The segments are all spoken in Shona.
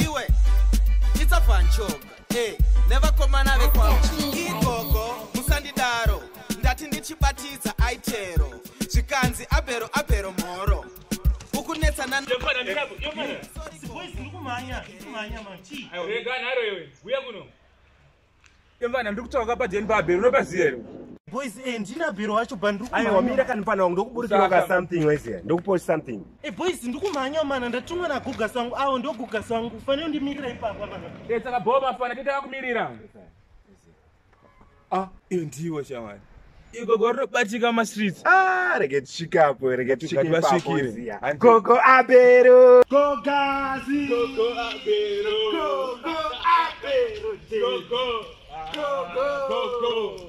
Iwe itsafanchoga nevakomana vekwagogo musandidaro ndati ndichibatidza aitero zvikanzi abhero abhero mhoro ukunetsana. Mfana ndiri kutsvaka padheni paabhero unopaziva here? Boys, ndina bhero wacho bva. Aiwa, mira kani mfana wangu, ndokuburikira ka something weziya, ndokupost something. Boys, ndikumhanya mana, ndatumwa nagugas wangu, avo ndogugas wangu, fanira undimirira ipapa mana. Saka bhoma fana tete kumirira. Ah, iyo ndiwo shamwari. Igogo rinobatika mastreets. Ah, rege tisvikapo, rege tisvike ipapo. Ngativasvikire. Ziya. Handi. Gogo abero. Gogazi. Gogo abero. Gogo abero. Gogo. Gogo.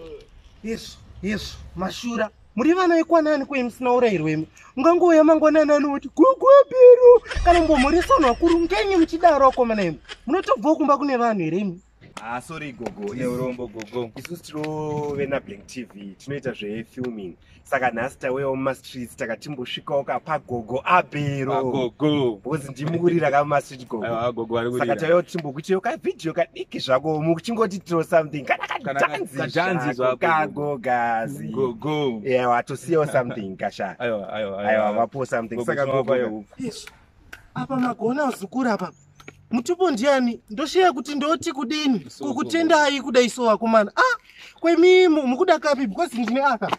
Izvo izvo mashura, muri vana vekwanani kwei musina urayirwa imi? Ungangouya mangwanani anoti gogo abero kana mbomhoresa vanhu vakuru, ngenyi muchidaro akomana imi? Munotobvawo kumba kune vanhu here imi? Ah, sorry gogo. Tine urombo gogo. Isusu tinove naBlank TV, tinoita zvefilming, saka nhasi tauyawo mumastreets, takatimbosvikawo ka pagogo abero. Gogo. Because ndimukurira ka mumastreet gogo. Aiwa gogo vari Saka kurira. tauyawo timbokuitiwo kavhidhiyo kadiki zvako muchingotitiro something kana Kana kadhanzi kadhanzi zvako zvako. kagogazi. Gogo. Ewa, tosiyawo something kasha. Aiwa, aiwa, Aiwa, vapuwo something. Gogo, Saka tinovapayo gogo hupfu. Izvo apa magona azukuru, apa mutupo ndiani? Ndoshiya kuti ndoti kudini kukutendai kudai so vakomana. Ah, kwemi mukuda kapi? Because ndine aka.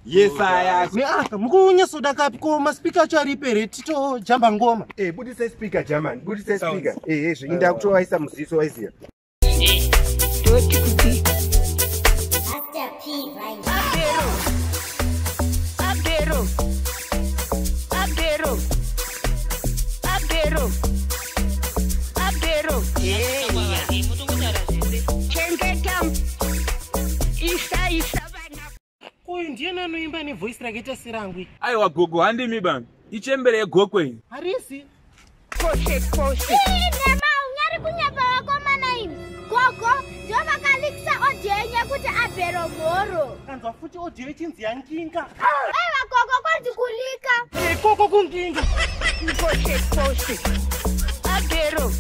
Yes, aya. Neaka mukunyatsoda kapi? Ko maspika acho aripo here titojamba ngoma? Budise speaker, German, budise Sounds. speaker. Zve inda kutovaisa muziso waiziya. Toti kuti Master P right. Abero, abero, abero, abero, abero. Chengeta, isa isa vana. Uyu ndiyani anoimba nevoisi rakaita serangu iri? Aiwa gogo, handimi ba. Ichembere yegokwe. Harisi. Kose kose. Nema unyari kunyepa vakomana imi. Gogo ndivo vakalikisa audio yenyu yekuti abhero mhoro. Kanzwa futi audio ichinzi yanginga. Aiwa gogo, kwanzi kulika. Ikoko kunginga. Kose kose, abero.